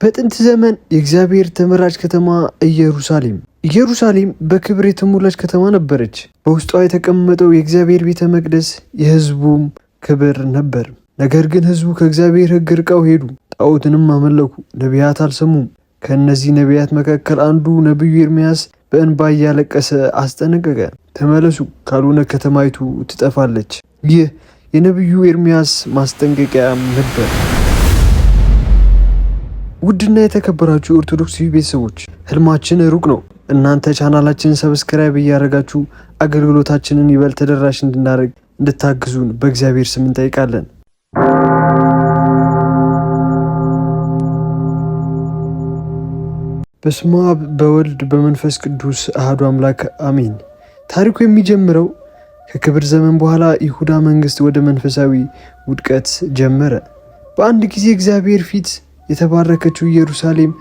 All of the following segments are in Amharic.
በጥንት ዘመን የእግዚአብሔር ተመራጭ ከተማ ኢየሩሳሌም። ኢየሩሳሌም በክብር የተሞላች ከተማ ነበረች። በውስጧ የተቀመጠው የእግዚአብሔር ቤተ መቅደስ የሕዝቡም ክብር ነበር። ነገር ግን ሕዝቡ ከእግዚአብሔር ሕግ ርቀው ሄዱ፣ ጣዖትንም አመለኩ። ነቢያት አልሰሙም። ከእነዚህ ነቢያት መካከል አንዱ ነቢዩ ኤርምያስ በእንባ እያለቀሰ አስጠነቀቀ። ተመለሱ፣ ካልሆነ ከተማይቱ ትጠፋለች። ይህ የነቢዩ ኤርምያስ ማስጠንቀቂያም ነበር። ውድና የተከበራችሁ ኦርቶዶክስ ቤተሰቦች ህልማችን ሩቅ ነው። እናንተ ቻናላችንን subscribe እያደረጋችሁ አገልግሎታችንን ይበልጥ ተደራሽ እንድናደርግ እንድታግዙን በእግዚአብሔር ስም እንጠይቃለን። በስመ አብ በወልድ በመንፈስ ቅዱስ አሐዱ አምላክ አሜን። ታሪኩ የሚጀምረው ከክብር ዘመን በኋላ ይሁዳ መንግስት ወደ መንፈሳዊ ውድቀት ጀመረ። በአንድ ጊዜ እግዚአብሔር ፊት የተባረከችው ኢየሩሳሌም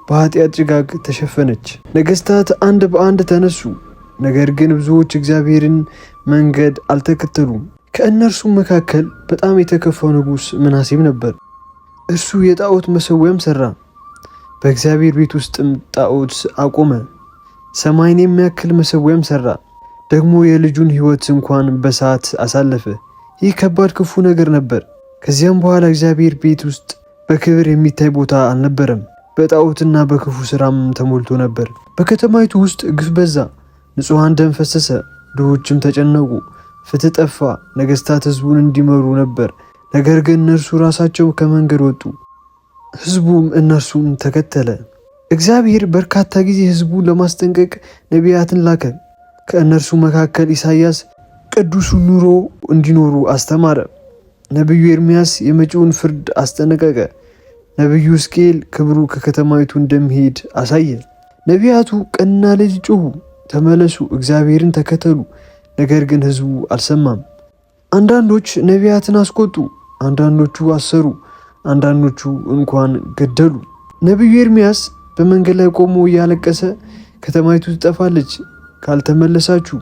በኃጢአት ጭጋግ ተሸፈነች። ነገስታት አንድ በአንድ ተነሱ፣ ነገር ግን ብዙዎች እግዚአብሔርን መንገድ አልተከተሉም። ከእነርሱም መካከል በጣም የተከፋው ንጉሥ ምናሴም ነበር። እርሱ የጣዖት መሠዊያም ሠራ፣ በእግዚአብሔር ቤት ውስጥም ጣዖት አቆመ። ሰማይን የሚያክል መሠዊያም ሠራ። ደግሞ የልጁን ሕይወት እንኳን በእሳት አሳለፈ። ይህ ከባድ ክፉ ነገር ነበር። ከዚያም በኋላ እግዚአብሔር ቤት ውስጥ በክብር የሚታይ ቦታ አልነበረም። በጣዖትና በክፉ ስራም ተሞልቶ ነበር። በከተማይቱ ውስጥ ግፍ በዛ፣ ንጹሐን ደም ፈሰሰ፣ ድሆችም ተጨነቁ። ፍትህ ጠፋ። ነገስታት ህዝቡን እንዲመሩ ነበር፣ ነገር ግን እነርሱ ራሳቸው ከመንገድ ወጡ፣ ህዝቡም እነርሱን ተከተለ። እግዚአብሔር በርካታ ጊዜ ህዝቡን ለማስጠንቀቅ ነቢያትን ላከ። ከእነርሱ መካከል ኢሳይያስ ቅዱሱን ኑሮ እንዲኖሩ አስተማረ። ነቢዩ ኤርምያስ የመጪውን ፍርድ አስጠነቀቀ። ነቢዩ ሕዝቅኤል ክብሩ ከከተማይቱ እንደሚሄድ አሳየ። ነቢያቱ ቀንና ሌሊት ጮኹ፣ ተመለሱ፣ እግዚአብሔርን ተከተሉ። ነገር ግን ሕዝቡ አልሰማም። አንዳንዶች ነቢያትን አስቆጡ፣ አንዳንዶቹ አሰሩ፣ አንዳንዶቹ እንኳን ገደሉ። ነቢዩ ኤርምያስ በመንገድ ላይ ቆሞ እያለቀሰ ከተማይቱ ትጠፋለች ካልተመለሳችሁ።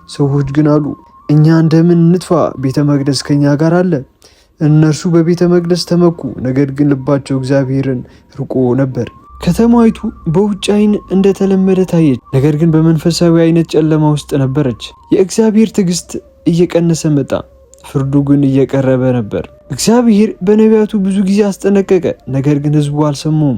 ሰዎች ግን አሉ፣ እኛ እንደምን እንጥፋ? ቤተ መቅደስ ከኛ ጋር አለ። እነርሱ በቤተ መቅደስ ተመኩ፣ ነገር ግን ልባቸው እግዚአብሔርን ርቆ ነበር። ከተማይቱ በውጭ ዓይን እንደተለመደ ታየች፣ ነገር ግን በመንፈሳዊ አይነት ጨለማ ውስጥ ነበረች። የእግዚአብሔር ትዕግስት እየቀነሰ መጣ፣ ፍርዱ ግን እየቀረበ ነበር። እግዚአብሔር በነቢያቱ ብዙ ጊዜ አስጠነቀቀ፣ ነገር ግን ሕዝቡ አልሰሙም።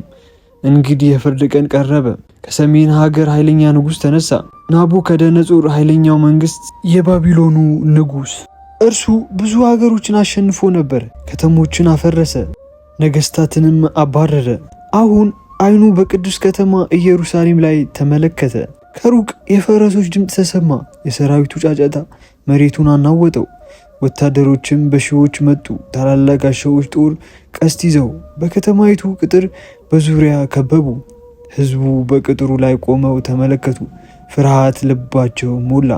እንግዲህ የፍርድ ቀን ቀረበ። ከሰሜን ሀገር ኃይለኛ ንጉሥ ተነሳ፣ ናቡከደነጾር ኃይለኛው መንግስት፣ የባቢሎኑ ንጉሥ። እርሱ ብዙ ሀገሮችን አሸንፎ ነበር። ከተሞችን አፈረሰ፣ ነገስታትንም አባረረ። አሁን አይኑ በቅዱስ ከተማ ኢየሩሳሌም ላይ ተመለከተ። ከሩቅ የፈረሶች ድምፅ ተሰማ። የሰራዊቱ ጫጫታ መሬቱን አናወጠው። ወታደሮችም በሺዎች መጡ። ታላላቅ ጋሻዎች፣ ጦር፣ ቀስት ይዘው በከተማይቱ ቅጥር በዙሪያ ከበቡ። ሕዝቡ በቅጥሩ ላይ ቆመው ተመለከቱ። ፍርሃት ልባቸው ሞላ።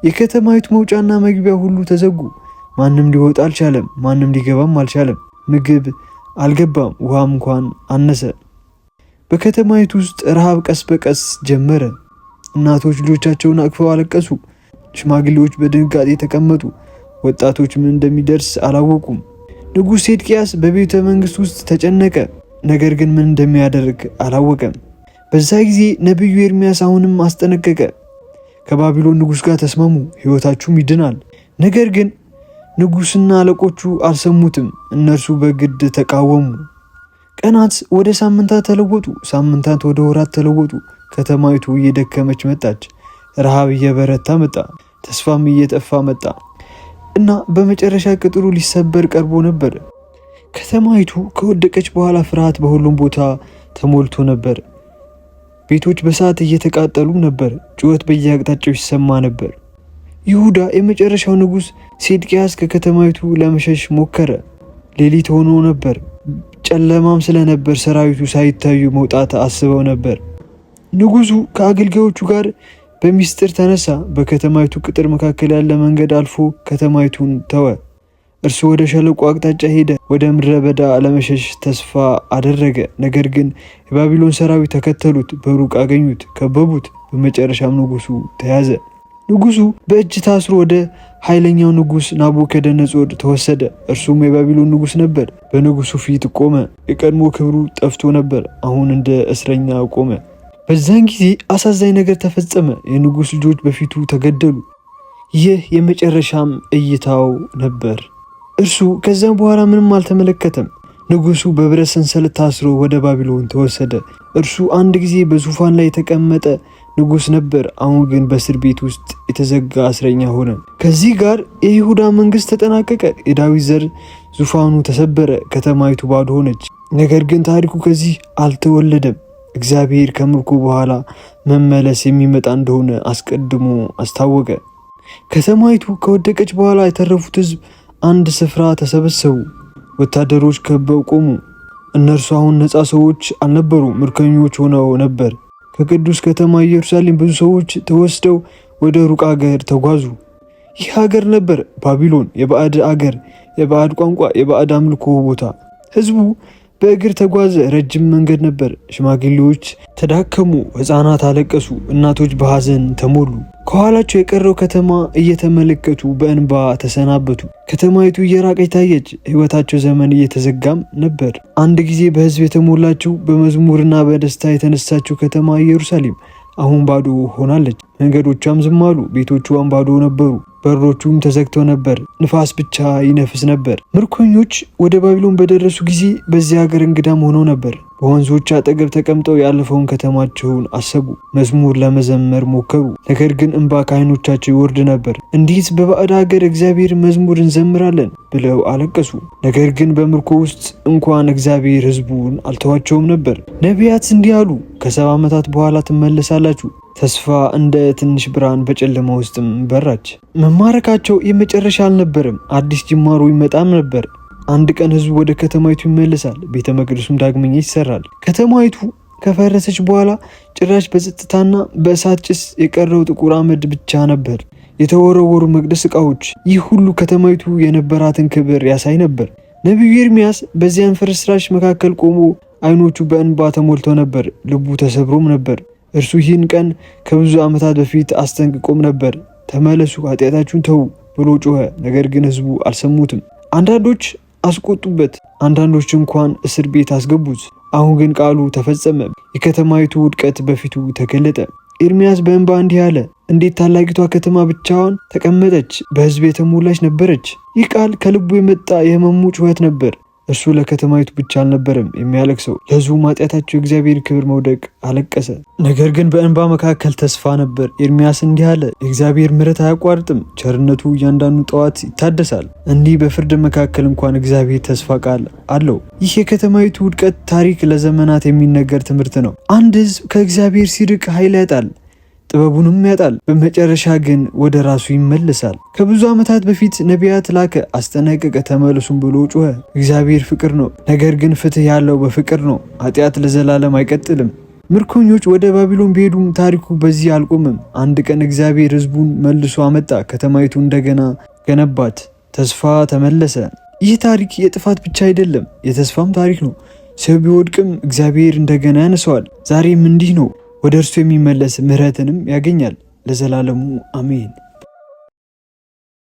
የከተማይቱ መውጫና መግቢያ ሁሉ ተዘጉ። ማንም ሊወጣ አልቻለም፣ ማንም ሊገባም አልቻለም። ምግብ አልገባም፣ ውሃም እንኳን አነሰ። በከተማይቱ ውስጥ ረሃብ ቀስ በቀስ ጀመረ። እናቶች ልጆቻቸውን አቅፈው አለቀሱ። ሽማግሌዎች በድንጋጤ ተቀመጡ። ወጣቶች ምን እንደሚደርስ አላወቁም። ንጉሥ ሴድቅያስ በቤተ መንግሥት ውስጥ ተጨነቀ፣ ነገር ግን ምን እንደሚያደርግ አላወቀም። በዛ ጊዜ ነቢዩ ኤርምያስ አሁንም አስጠነቀቀ። ከባቢሎን ንጉሥ ጋር ተስማሙ፣ ሕይወታችሁም ይድናል። ነገር ግን ንጉሥና አለቆቹ አልሰሙትም። እነርሱ በግድ ተቃወሙ። ቀናት ወደ ሳምንታት ተለወጡ፣ ሳምንታት ወደ ወራት ተለወጡ። ከተማይቱ እየደከመች መጣች። ረሃብ እየበረታ መጣ። ተስፋም እየጠፋ መጣ እና በመጨረሻ ቅጥሩ ሊሰበር ቀርቦ ነበር። ከተማይቱ ከወደቀች በኋላ ፍርሃት በሁሉም ቦታ ተሞልቶ ነበር። ቤቶች በእሳት እየተቃጠሉ ነበር። ጩኸት በየአቅጣጫው ይሰማ ነበር። ይሁዳ የመጨረሻው ንጉሥ ሴድቅያስ ከከተማይቱ ለመሸሽ ሞከረ። ሌሊት ሆኖ ነበር። ጨለማም ስለነበር ሰራዊቱ ሳይታዩ መውጣት አስበው ነበር። ንጉሱ ከአገልጋዮቹ ጋር በሚስጥር ተነሳ። በከተማይቱ ቅጥር መካከል ያለ መንገድ አልፎ ከተማይቱን ተወ። እርሱ ወደ ሸለቆ አቅጣጫ ሄደ። ወደ ምድረ በዳ ለመሸሽ ተስፋ አደረገ። ነገር ግን የባቢሎን ሰራዊት ተከተሉት፣ በሩቅ አገኙት፣ ከበቡት። በመጨረሻም ንጉሱ ተያዘ። ንጉሱ በእጅ ታስሮ ወደ ኃይለኛው ንጉስ ናቡከደነጾር ተወሰደ። እርሱም የባቢሎን ንጉስ ነበር። በንጉሱ ፊት ቆመ። የቀድሞ ክብሩ ጠፍቶ ነበር። አሁን እንደ እስረኛ ቆመ። በዛን ጊዜ አሳዛኝ ነገር ተፈጸመ። የንጉስ ልጆች በፊቱ ተገደሉ። ይህ የመጨረሻም እይታው ነበር። እርሱ ከዚያም በኋላ ምንም አልተመለከተም። ንጉሱ በብረት ሰንሰለት ታስሮ ወደ ባቢሎን ተወሰደ። እርሱ አንድ ጊዜ በዙፋን ላይ የተቀመጠ ንጉስ ነበር። አሁን ግን በእስር ቤት ውስጥ የተዘጋ እስረኛ ሆነ። ከዚህ ጋር የይሁዳ መንግስት ተጠናቀቀ። የዳዊት ዘር ዙፋኑ ተሰበረ፣ ከተማይቱ ባዶ ሆነች። ነገር ግን ታሪኩ ከዚህ አልተወለደም። እግዚአብሔር ከምርኮ በኋላ መመለስ የሚመጣ እንደሆነ አስቀድሞ አስታወቀ። ከተማይቱ ከወደቀች በኋላ የተረፉት ሕዝብ አንድ ስፍራ ተሰበሰቡ። ወታደሮች ከበው ቆሙ። እነርሱ አሁን ነፃ ሰዎች አልነበሩ፣ ምርኮኞች ሆነው ነበር። ከቅዱስ ከተማ ኢየሩሳሌም ብዙ ሰዎች ተወስደው ወደ ሩቅ አገር ተጓዙ። ይህ ሀገር ነበር ባቢሎን፣ የባዕድ አገር፣ የባዕድ ቋንቋ፣ የባዕድ አምልኮ ቦታ። ህዝቡ በእግር ተጓዘ። ረጅም መንገድ ነበር። ሽማግሌዎች ተዳከሙ፣ ሕፃናት አለቀሱ፣ እናቶች በሐዘን ተሞሉ። ከኋላቸው የቀረው ከተማ እየተመለከቱ በእንባ ተሰናበቱ። ከተማይቱ እየራቀች ታየች፣ ሕይወታቸው ዘመን እየተዘጋም ነበር። አንድ ጊዜ በሕዝብ የተሞላችው በመዝሙርና በደስታ የተነሳችው ከተማ ኢየሩሳሌም አሁን ባዶ ሆናለች። መንገዶቿም ዝም አሉ፣ ቤቶቿም ባዶ ነበሩ፣ በሮቹም ተዘግተው ነበር። ንፋስ ብቻ ይነፍስ ነበር። ምርኮኞች ወደ ባቢሎን በደረሱ ጊዜ በዚያ ሀገር እንግዳም ሆነው ነበር። በወንዞች አጠገብ ተቀምጠው ያለፈውን ከተማቸውን አሰቡ። መዝሙር ለመዘመር ሞከሩ፣ ነገር ግን እንባ ከዓይኖቻቸው ይወርድ ነበር። እንዴት በባዕድ ሀገር እግዚአብሔር መዝሙር እንዘምራለን ብለው አለቀሱ። ነገር ግን በምርኮ ውስጥ እንኳን እግዚአብሔር ሕዝቡን አልተዋቸውም ነበር። ነቢያት እንዲህ አሉ፣ ከ70 ዓመታት በኋላ ትመለሳላችሁ። ተስፋ እንደ ትንሽ ብርሃን በጨለማ ውስጥም በራች። መማረካቸው የመጨረሻ አልነበረም፣ አዲስ ጅማሮ ይመጣም ነበር። አንድ ቀን ህዝቡ ወደ ከተማይቱ ይመለሳል፣ ቤተ መቅደሱም ዳግመኛ ይሰራል። ከተማይቱ ከፈረሰች በኋላ ጭራሽ በጸጥታና በእሳት ጭስ የቀረው ጥቁር አመድ ብቻ ነበር። የተወረወሩ መቅደስ ዕቃዎች፣ ይህ ሁሉ ከተማይቱ የነበራትን ክብር ያሳይ ነበር። ነቢዩ ኤርሚያስ በዚያን ፍርስራሽ መካከል ቆሞ አይኖቹ በእንባ ተሞልተው ነበር፣ ልቡ ተሰብሮም ነበር። እርሱ ይህን ቀን ከብዙ ዓመታት በፊት አስጠንቅቆም ነበር። ተመለሱ፣ ኃጢአታችሁን ተዉ ብሎ ጮኸ። ነገር ግን ህዝቡ አልሰሙትም። አንዳንዶች አስቆጡበት፣ አንዳንዶች እንኳን እስር ቤት አስገቡት። አሁን ግን ቃሉ ተፈጸመ። የከተማይቱ ውድቀት በፊቱ ተገለጠ። ኤርሚያስ በእንባ እንዲህ አለ፣ እንዴት ታላቂቷ ከተማ ብቻዋን ተቀመጠች፣ በሕዝብ የተሞላች ነበረች። ይህ ቃል ከልቡ የመጣ የህመሙ ጩኸት ነበር። እርሱ ለከተማይቱ ብቻ አልነበረም የሚያለቅሰው፣ ለሕዝቡ ኃጢአታቸው የእግዚአብሔር ክብር መውደቅ አለቀሰ። ነገር ግን በእንባ መካከል ተስፋ ነበር። ኤርሚያስ እንዲህ አለ፣ የእግዚአብሔር ምሕረት አያቋርጥም፣ ቸርነቱ እያንዳንዱ ጠዋት ይታደሳል። እንዲህ በፍርድ መካከል እንኳን እግዚአብሔር ተስፋ ቃል አለው። ይህ የከተማይቱ ውድቀት ታሪክ ለዘመናት የሚነገር ትምህርት ነው። አንድ ሕዝብ ከእግዚአብሔር ሲርቅ ኃይል ያጣል፣ ጥበቡንም ያጣል። በመጨረሻ ግን ወደ ራሱ ይመለሳል። ከብዙ ዓመታት በፊት ነቢያት ላከ፣ አስጠነቀቀ፣ ተመለሱም ብሎ ጮኸ። እግዚአብሔር ፍቅር ነው፣ ነገር ግን ፍትህ ያለው በፍቅር ነው። ኃጢአት ለዘላለም አይቀጥልም። ምርኮኞች ወደ ባቢሎን ቢሄዱም ታሪኩ በዚህ አልቆምም። አንድ ቀን እግዚአብሔር ሕዝቡን መልሶ አመጣ፣ ከተማይቱ እንደገና ገነባት፣ ተስፋ ተመለሰ። ይህ ታሪክ የጥፋት ብቻ አይደለም፣ የተስፋም ታሪክ ነው። ሰው ቢወድቅም እግዚአብሔር እንደገና ያነሰዋል። ዛሬም እንዲህ ነው። ወደ እርሱ የሚመለስ ምሕረትንም ያገኛል ለዘላለሙ አሜን።